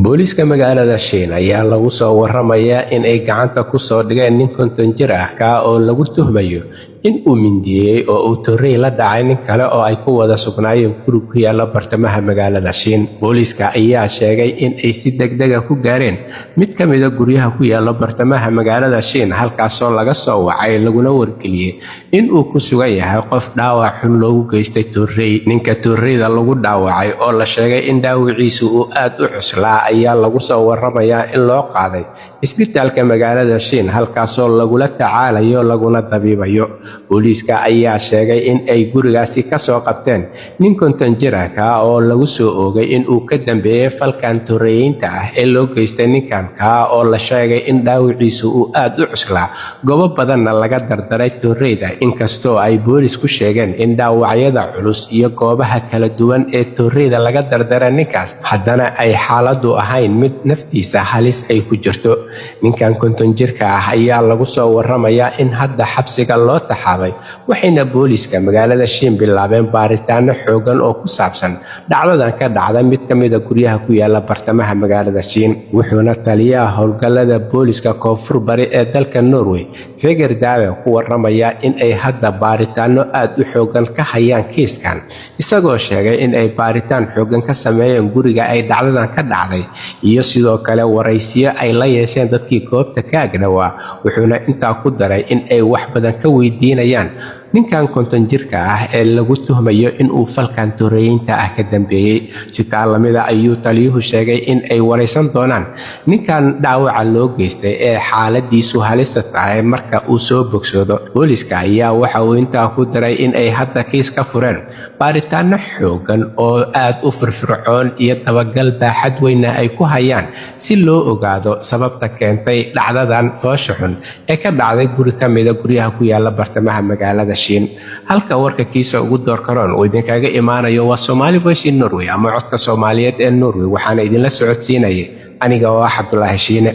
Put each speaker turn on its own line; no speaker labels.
Booliiska magaalada Shiin ayaa lagu soo waramayaa in ay gacanta ku soo dhigeen nin 50 jir ah, kaa oo lagu tuhmayo in uu mindiyeeyey oo uu torrey la dhacay nin kale oo ay ku wada sugnaayeen guri ku yaala bartamaha magaalada Shiin. Booliiska ayaa sheegay in ay si degdeg ah ku gaareen mid ka mid ah guryaha ku yaala bartamaha magaalada Shiin, halkaasoo laga soo wacay laguna wargeliyey in uu ku sugan yahay qof dhaawac xun loogu geystay torrey. Ninka torreyda lagu dhaawacay oo la sheegay in dhaawiciisu uu aad u cuslaa ayaa lagu soo waramayaa in loo qaaday isbitaalka magaalada Shiin, halkaasoo lagula tacaalayo laguna dabiibayo. Booliiska ayaa sheegay in ay gurigaasi ka soo qabteen nin 50 jir ah, kaa oo lagu soo oogay in uu ka dambeeyey falkan torreeyeynta ah ee loo geystay ninkan, kaa oo la sheegay in dhaawiciisu uu aad u cuslaa, goobo badanna laga dardaray torreyda, inkastoo ay boolisku sheegeen in dhaawacyada culus iyo goobaha kala duwan ee torreyda laga dardaray ninkaas haddana ay xaaladdu ahayn mid naftiisa halis ay ku jirto. Ninkan 50 jirka ah ayaa lagu soo waramayaa in hadda xabsiga loo taxaabay, waxayna booliiska magaalada Shiin bilaabeen baaritaano xoogan oo ku saabsan dhacdadan ka dhacda mid ka mid ah guryaha ku yaala bartamaha magaalada Shiin. Wuxuuna taliyaha howlgallada booliiska koonfur bari ee dalka Norway, Feger Dave, ku waramayaa in ay hadda baaritaano aad u xoogan ka hayaan kiiskan, isagoo sheegay in ay baaritaan xoogan ka sameeyeen guriga ay dhacdadan ka dhacday iyo sidoo kale waraysiyo ay la yeesheen dadkii goobta ka agdhawaa. Wuxuuna intaa ku daray in ay wax badan ka weydiinayaan ninkan 50 jirka ah ee lagu tuhmayo in uu falkan toreeyeynta ah ka dambeeyey. Si taa lamida ayuu taliyuhu sheegay in ay waraysan doonaan ninkan dhaawaca loo geystay ee xaaladiisu halista tahay marka uu soo bogsoodo. Booliska ayaa waxa uu intaa ku daray in ay hadda kiis ka fureen, baaritaano xoogan oo aad u firfircoon iyo dabagal baaxad weyna ay ku hayaan si loo ogaado sababta keentay dhacdadan foosha xun ee ka dhacday guri ka mida guryaha ku yaala bartamaha magaalada Shiin. Halka warka kiisa ugu doorkaroon uu idinkaga imaanayo waa Somali Voice in Norway ama codka Soomaaliyeed ee Norway, waxaana idinla socodsiinayay aniga oo ah Cabdulaahi Shiine.